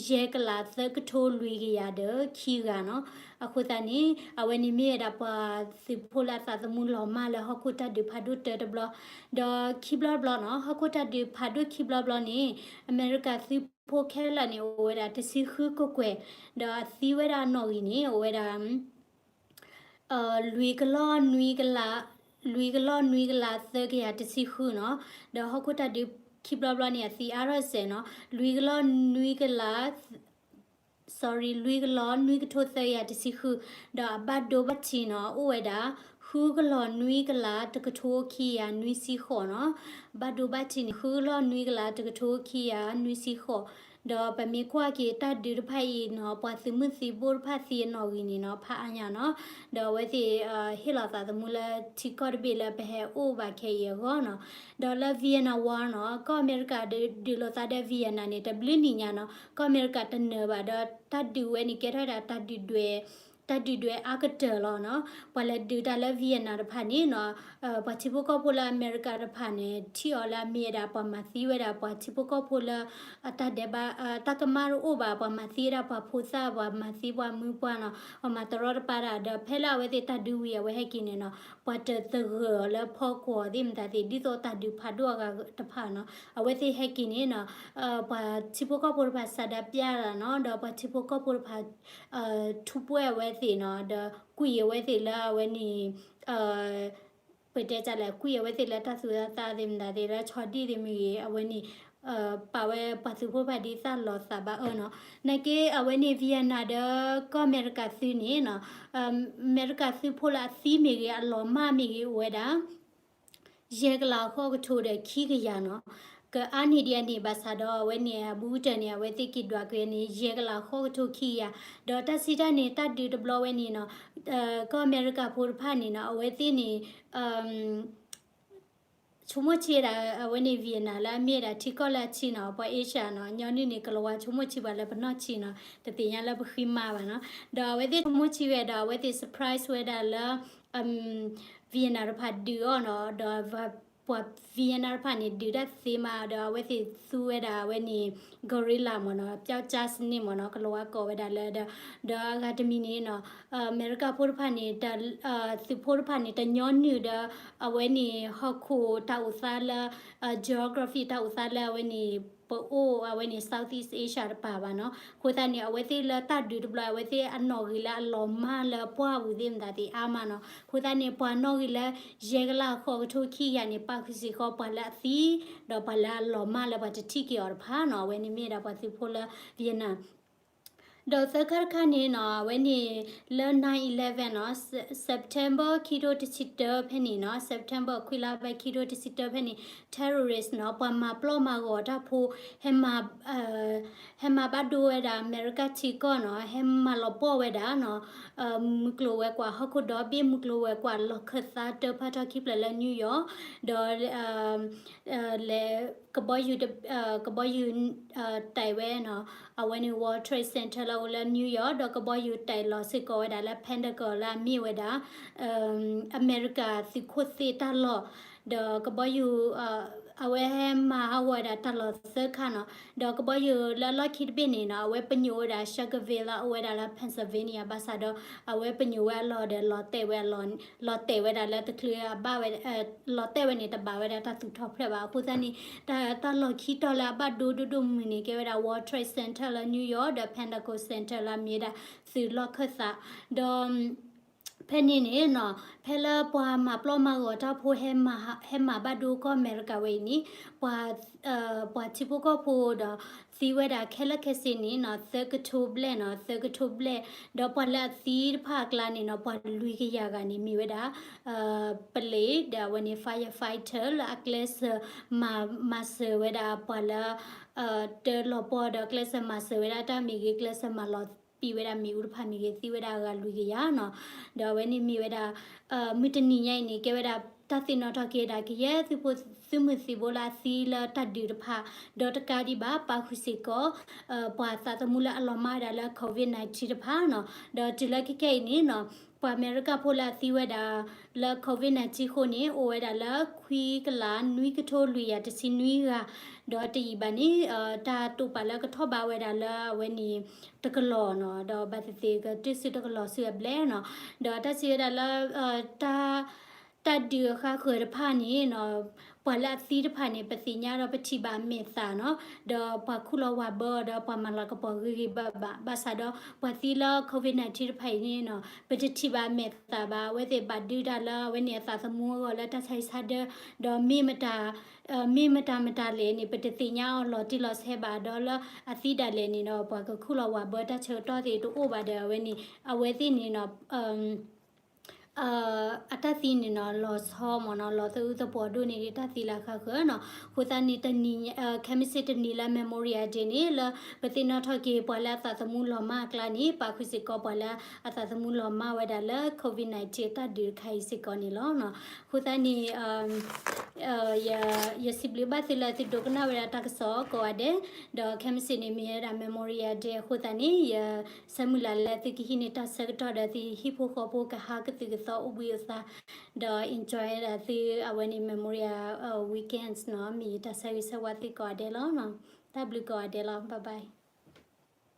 ယဲၢ်ကလးသၢကထိလွံၢ်ကယၤဒီးခံဂၤနီၤ. အဃိသတးန့ၣ် အဝဲန့ၣ်မ့ၢ်ဝဲဒၣ်ပှၤသုးဖိလၢအသးသမူလီၤမၢ်လၢဟီၣ်ခိၣ်တၢ်ဒုးဖးဒိၣ်တၢတဘျီ, ဒီးခံဘျီတဘျီနီၤ ဟီၣ်ခိၣ်တၢ်ဒုးဖးဒိၣ်ခံဘျီတဘျီန့ၣ် အမဲရကၤသုးဖိခဲလၢာ်န့ၣ် အိၣ်ဝဲဒၣ်တဆံဃုကကွဲၢ်, ဒီးအသံဝဲဒၣ်အနီၣ်ဂံၢ်န့ၣ် အိၣ်ဝဲဒၣ် လွံၢ်ကလီၢ်နွံကလး, လွံၢ်ကလီၢ်နွံကလးသၢကယၤတဆံဃုနီၤ, ဒီးဟီၣ်ခိၣ်တၢ်ဒုးခံဘျီဘျီန့ၣ် အသံအါထီၣ်စဲးနီၤ, လွံၢ်ကလီၢ်နွံကလး, sorry, လွံၢ်ကလီၢ်နွံကထိသၢကယၤတဆံဃု, ဒီးအဘၣ်ဒိဘၣ်ထံးနီၤ အိၣ်ဝဲဒၣ် ဃုကလီၢ်နွံကလးတကထိခံကယၤနွံဆံဃိးနီၤ, ဘၣ်ဒိဘၣ်ထံးန့ၣ် ဃုကလီၢ်နွံကလးတကထိခံကယၤနွံဆံဃိး, ဒီးပမ့ၢ်ကွၢ်က့ၤတၢ်ဒုးတဖၣ်အံၤနီၤ ပှၤသုးမုၢ်သံၣ်ဘိတဖၣ်သံအနီၣ်ဂံၢ်န့ၣ်နီၤ ဖးအါညါနီၤ, ဒီးအဝဲသ့ၣ် ဟ့ၣ်လီၤသးသမူလၢထံကီၢ်တဘ့ၣ်လၢပဟဲအိၣ်ဘၣ်ခဲအံၤအဂီၢ်နီၤ, ဒီးလၢ Vietnam War နီၤ ကီၢ်အမဲရကၤဒုးလိာ်သးဒီး Vietnam န့ၣ် တဘျုးနံၣ်ညါနီၤ ကီၢ်အမဲရကၤတနၢၤဘၣ်ဒီး တၢ်ဒုးဝဲန့ၣ်ကဲထီၣ်ဝဲဒၣ်တၢ်ဒုးဒွဲ တၢ်ဒုးဒွဲအါကတၢၢ်လီၤနီၤ, ပှၤလဲၤဒုးတၢ်လၢ Vietnam တဖၣ်န့ၣ်နီၤ ပှၤထံဖိကီၢ်ဖိလၢအမဲရကၤတဖၣ်န့ၣ် ထံၣ်အီၤလၢအမ့ၢ်ဝဲဒၣ်ပှၤမၤသံဝဲဒၣ်ပှၤထံဖိကီၢ်ဖိလၢ အတၢ်ဒဲးဘး တၢ်ကမၣ်တအိၣ်ဘၣ် ပှၤမၤသံဝဲဒၣ်ပှၤဖိသၣ် ပှၤမၤသံပှၤမုၢ်ပှၢ်နီၤ ပှၤမၤတရီတပါတၢ် ဒီးဖဲလၢအဝဲသ့ၣ်တၢ်ဒုးဝံၤအဝဲဟဲက့ၤန့ၣ်နီၤ ပှၤတသဂၢၢ်အီၤလၢဖီကွီၤသ့ၣ်မတၤသ့ၣ် ဒ်သိးတၢ်ဒုးဖးဒိၣ်အဂၤတဖၣ်နီၤ အဝဲသ့ၣ်ဟဲက့ၤန့ၣ်နီၤ ပှၤထံဖိကီၢ်ဖိတဖၣ်စးဒၣ်ပျၢ်တၢ်နီၤ ဒီးပှၤထံဖိကီၢ်ဖိတဖၣ် ထူးပှဲၢ်အဝဲသ့ၣ်နီၤ ဒီးကွံာ်အဝဲသ့ၣ်လၢအဝဲန့ၣ် ပတဲတၢ်လဲၣ် ကွံာ်အဝဲသ့ၣ်လၢတၢ်သူၣ်တၢ်သၣ်သ့ၣ်မတၤသ့ၣ် လၢဆီဒံၣ်သ့ၣ်မ့ၢ်ဂ့ၤ အဝဲန့ၣ် ပာ်ဝဲပှၤသုးဖိတဖၣ်ဒ်သၣ်လီၤသးဘၣ်အၢနီၤ နာ်က့အဝဲန့ၣ် Vietnam ဒီးကီၢ်အမဲရကၤသုးန့ၣ်နီၤ အမဲရကၤသုးဖိလၢအသံမ့ၢ်ဂ့ၤ အလီၤမၢ်မ့ၢ်ဂ့ၤ အိၣ်ဝဲဒၣ် ယဲၢ်ကလးဃိးကထိဒီးခံကယၤနီၤ ကအါန့ၢ်ဒံးအန့ၣ် ဘၣ်ဆၣ်ဒီးအဝဲန့ၣ် အဘူးကတၢၢ်န့ၣ် အဝဲသ့ၣ်က့ၤဒွးက့ၤန့ၣ် ယဲၢ်ကလးဃိးကထိခံကယၤ ဒီးတၢ်စံးတၢ်န့ၣ် တၢ်ဒုးတဘျီဝဲန့ၣ်နီၤ ကီၢ်အမဲရကၤဖိတဖၣ်န့ၣ်နီၤ အဝဲသ့ၣ်န့ၣ် ဆိကမိၣ်ဆံးဝဲဒၣ် အဝဲန့ၣ် Vietnam လၢအမ့ၢ်ဝဲဒၣ်ထံကီၢ်လၢအဆံးနီၤ ပှၤ Asia နီၤ ညီနုၢ်န့ၣ် ကလၤဝါဆိကမိၣ်ဆံးပှၤလၢပနီၢ်ဆံးနီၤ တသ့ၣ်ညါလၢပဃံမါဘၣ်နီၤ ဒီးအဝဲသ့ၣ်ဆိကမိၣ်ဆံးဝဲဒီး အဝဲသ့ၣ် surprise ဝဲဒၣ်လၢ Vietnam တဖၣ်ဒုးအီၤနီၤ ဒီးပှၤ Vietnam တဖၣ်န့ၣ် ဒုးတၢ်သ့မး ဒီးအဝဲသ့ၣ်သူဝဲဒၣ်အဝဲန့ၣ် guerrilla မ့ၢ်နီၤ ပျောက်ကျားစနစ် မ့ၢ်နီၤ ကလၤဝါကိးဝဲဒၣ်လၢ ဒီးအဂၤတမံၤန့ၣ်နီၤ အမဲရကၤဖိတဖၣ်န့ၣ် သုးဖိတဖၣ်န့ၣ် တညီနုၢ်ဒီး အဝဲန့ၣ်ဟီၣ်ခိၣ်တၢ်အိၣ်သးလၢ geography တၢ်အိၣ်သးလၢအဝဲန့ၣ် ပအိၣ်အဝဲန့ၣ် Southeast Asia တပၤဘၣ်နီၤ အဃိသတးန့ၣ် အဝဲသ့ၣ်လၢတၢ်ဒုးတဘျီ အဝဲသ့ၣ်အနီၣ်ဂံၢ်လၢအလီၤမၢ်လၢပှၢ်ပူၤသ့ၣ်မတၤသ့ၣ်အါမးနီၤ အဃိသတးန့ၣ် ပှၤနီၣ်ဂံၢ်လၢ ယဲၢ်ကလးဃိးကထိခံကယၤန့ၣ် ပာ်ဃုာ်စ့ၢ်ကီးပှၤလၢအသံ ဒီးပှၤလၢအလီၤမၢ်လၢပှၤတထံၣ်က့ၤအီၤတဖၣ်နီၤ အဝဲန့ၣ်မ့ၢ်ဝဲဒၣ်ပှၤသုးဖိလၢ Vietnam ဒီးသၢခါတခါန့ၣ်နီၤ အဝဲန့ၣ် လၢ nine eleven နီၤ September ခံထိတဆံတၢဖဲန့ၣ်နီၤ September ခွံလါဘဲ ခံထိတဆံတၢဖဲန့ၣ် terrorist နီၤ ပှၤမၤပျီၣ်မၤဂီၤတၢ်ဖိ ဟဲမၤ ဟဲမၤဘၣ်ဒိဝဲဒၣ်အမဲရကၤထံကီၢ်နီၤ ဟဲမၤလီၤပှီၢ်ဝဲဒၣ်နီၤ မုၢ်ကျိၤဝဲၤကွာ်ဟီၣ်ခိၣ်ဒီဘ့ၣ် မုၢ်ကျိၤဝဲၤကွာ်လီၢ်ခၢၣ်သးတၢ်ဖးထီၣ်ခံဖျၢၣ်လၢ New York ဒီး လဲၤ ကဘီယူၤ ကဘီယူၤ တဲာ်ဝဲနီၤ အဝဲန့ၣ် World Trade Center လၢအိၣ်လၢ New York ဒီးကဘီယူၤတဲာ်လီၤစ့ၢ်ကီးဝဲဒၣ်လၢ Pentagon လၢအမ့ၢ်ဝဲဒၣ် အမဲရကၤသုးခိၣ်သ့ၣ်တၢ်လီၢ် ဒီးကဘီယူၤ အဝဲဟဲမၤဟးဂီၤဝဲဒၣ်တၢ်လီၢ်သၢခါနီၤ ဒီးကဘီယူၤလၢအလီၢ်ခံတဘ့ၣ်န့ၣ်နီၤ အဝဲပညိၣ်ဝဲဒၣ် Charlottesville လၢအအိၣ်ဝဲဒၣ်လၢ Pennsylvania ဘၣ်ဆၣ်ဒီး အဝဲပညိၣ်ဝဲအလီၢ်ဒီး လီၤတဲာ်ဝဲအလီၢ် လီၤတဲာ်ဝဲဒၣ်လၢတချုးအဘၣ်ဝဲ လီၤတဲာ်ဝဲန့ၣ် တဘၣ်ဝဲဒၣ်တၢ်သူၣ်ထီၣ်ဖျဲးဘၣ်. အဃိသတးန့ၣ် တၢ် တၢ်လီၢ်ခံတီၤလၢအဘၣ်ဒိဒိၣ်ဒိၣ်မုၢ်န့ၣ် ကဲဝဲဒၣ် World Trade Center လၢ New York ဒီး Pentagon Center လၢအမ့ၢ်ဝဲဒၣ်သုးလီၢ်ခၢၣ်သး ဒီး ဖဲန့ၣ်န့ၣ်နီၤ ဖဲလၢပှၤမၤပျီၣ်မၤဂီၤတၢ်ဖိ ဟဲမၤဘၣ်ဒိကီၢ်အမဲရကၤဝဲအံၤန့ၣ် ပှၤ ပှၤထံဖိကီၢ်ဖိဒီး သံဝဲဒၣ်ခဲလၢာ်ခဲဆ့န့ၣ်နီၤ သၢကထိဘျဲၣ်နီၤ သၢကထိဘျဲၣ် ဒီးပှၤလၢအသံတဖၣ်အကျါန့ၣ်နီၤ ပှၤလွံၢ်ကယၤဂၤန့ၣ် မ့ၢ်ဝဲဒၣ် ပလံး ဒီးအဝဲန့ၣ် firefighter လၢအကျဲးစၢး မၤစၢၤဝဲဒၣ်ပှၤလၢ တၢလီၤပှီၢ်ဒီးကျဲးစၢးမၤစၢၤဝဲဒၣ်တၢ်မ့ၢ်ဂ့ၤ ကျဲးစၢးမၤလီၤပံာ်ဝဲဒၣ်မ့ၣ်အူတဖၣ်မ့ၢ်ဂ့ၤ သံဝဲဒၣ်အဂၤလွံၢ်ကယၤနီၤ ဒီးအဝဲန့ၣ်မ့ၢ်ဝဲဒၣ် မုၢ်တနံၤညါအံၤန့ၣ် ကဲဝဲဒၣ်တၢ်သ့ၣ်နီၣ်ထီၣ်က့ၤဝဲဒၣ် ကယဲၢ်သုးဖိ သုးမုၢ်သံၣ်ဘိလၢအသံလၢတၢ်ဒုးတဖၣ် ဒီးတကးဒံးဘၣ် ပာ်ဃုာ်စ့ၢ်ကီး ပှၤသးသမူလၢအလီၤမၢ်ဝဲဒၣ်လၢ COVID nineteen တဖၣ်နီၤ ဒီးတုၤလၢခဲကနံၣ်အံၤန့ၣ်နီၤ ပှၤအမဲရကၤဖိလၢအသံဝဲဒၣ်လၢ COVID nineteen အဃိန့ၣ် အိၣ်ဝဲဒၣ်လၢ ခွံကလးနွံကထိလွံၢ်ကယၤတဆံနွံဂၤ ဒီးတယံာ်ဘၣ်န့ၣ် တၢ်တိာ်ပာ်လၢကထီၣ်ဘးဝဲဒၣ်လၢအဝဲန့ၣ် တကလီၤနီၤ ဒီးဘၣ်သ့ၣ်သ့ၣ်ကတုၤဆူတကလီၤဆူအဘျဲၣ်နီၤ ဒီးတၢ်စံးဝဲဒၣ်လၢ တၢ် တၢ်ဒုးအဃါဃၢၤတဖၣ်န့ၣ်နီၤ ပှၤလၢအသံတဖၣ်န့ၣ် ပသ့ၣ်ညါဒီးပထံၣ်ဘၣ်အမဲာ်သၣ်နီၤ ဒီးပှၤခူၣ်လီၤဝးဘၢအီၤဒီးပှၤမၤလၤကပီၤဂ့ၤဂ့ၤဘၣ်ဘၣ် ဘၣ်ဆၣ်ဒီးပှၤသံလၢ COVID nineteen တဖၣ်အံၤန့ၣ်နီၤ ပတထံၣ်ဘၣ်အမဲာ်သၣ်ဘၣ် အဝဲသ့ၣ်ဘၣ်ဒုးတၢ်လၢအဝဲန့ၣ်အသးသမူအဂီၢ်လၢတၢ်ဆါဟံၣ်ဆါဒၢ ဒီးမ့ၢ်မတၤ မ့ၢ်မတၤမတၤလဲၣ်န့ၣ် ပတသ့ၣ်ညါအီၤလီၤတံၢ်လီၤဆဲးဘၣ်ဒီးလၢအသံဒၣ်လဲာ်န့ၣ်ဒီး ပှၤကခူၣ်လီၤဝးဘၢတၢ်ဆၢကတီၢ်သ့ၣ်တအိၣ်ဘၣ်ဒီးအဝဲန့ၣ် အဝဲသ့ၣ်န့ၣ်နီၤ အတၢ်သံန့ၣ်နီၤ လီၤဆီမ့ၢ်နီၤ လီၤသအုးသပှီၤဒိၣ်န့ၢ်ဒံးတၢ်သံလၢအဃါဃၢၤနီၤ အဃိသတးန့ၣ် တနံၤ ခဲမုၢ်ဆ့ၣ်တနံၤလၢ Memorial Day န့ၣ် လၢပသ့ၣ်နီၣ်ထီၣ်က့ၤပှၤလၢအသးသမူလီၤမၢ်အကျါန့ၣ် ပာ်ဃုာ်စ့ၢ်ကီးပှၤလၢအသးသမူလီၤမၢ်ဝဲဒၣ်လၢ COVID nineteen အတၢ်ဒုးတခါအံၤစ့ၢ်ကီးန့ၣ်လီၤ. အဃိသတးန့ၣ် ယစံးဘျုးဘၣ်သုလၢသုဒိကနၣ်ဝဲဒၣ်တၢ်ကစီၣ်ကိးဂၤဒဲး, ဒီးခဲမုၢ်ဆ့ၣ်န့ၣ်မ့ၢ်ဝဲဒၣ် Memorial Day အဃိသတးန့ၣ် ယဆၢမုၢ်လၢ်လၢသုကဟံးန့ၢ်တၢ်ဆၢကတီၢ်ဒီးသုဟံၣ်ဖိဃီဖိကဟးကသုၣ်ကသီအိၣ်ဘှံးအိၣ်သါ, ဒီး enjoy ဒၣ်သုအဝဲန့ၣ် Memorial weekends နီၤ, မ့ၢ်ယတၢ်ဆၢဂ့ၤဆၢဝါသုကိးဂၤဒဲးလီၤ. တၢ်ဘျုးကိးဂၤဒဲးလီၤ. Bye bye.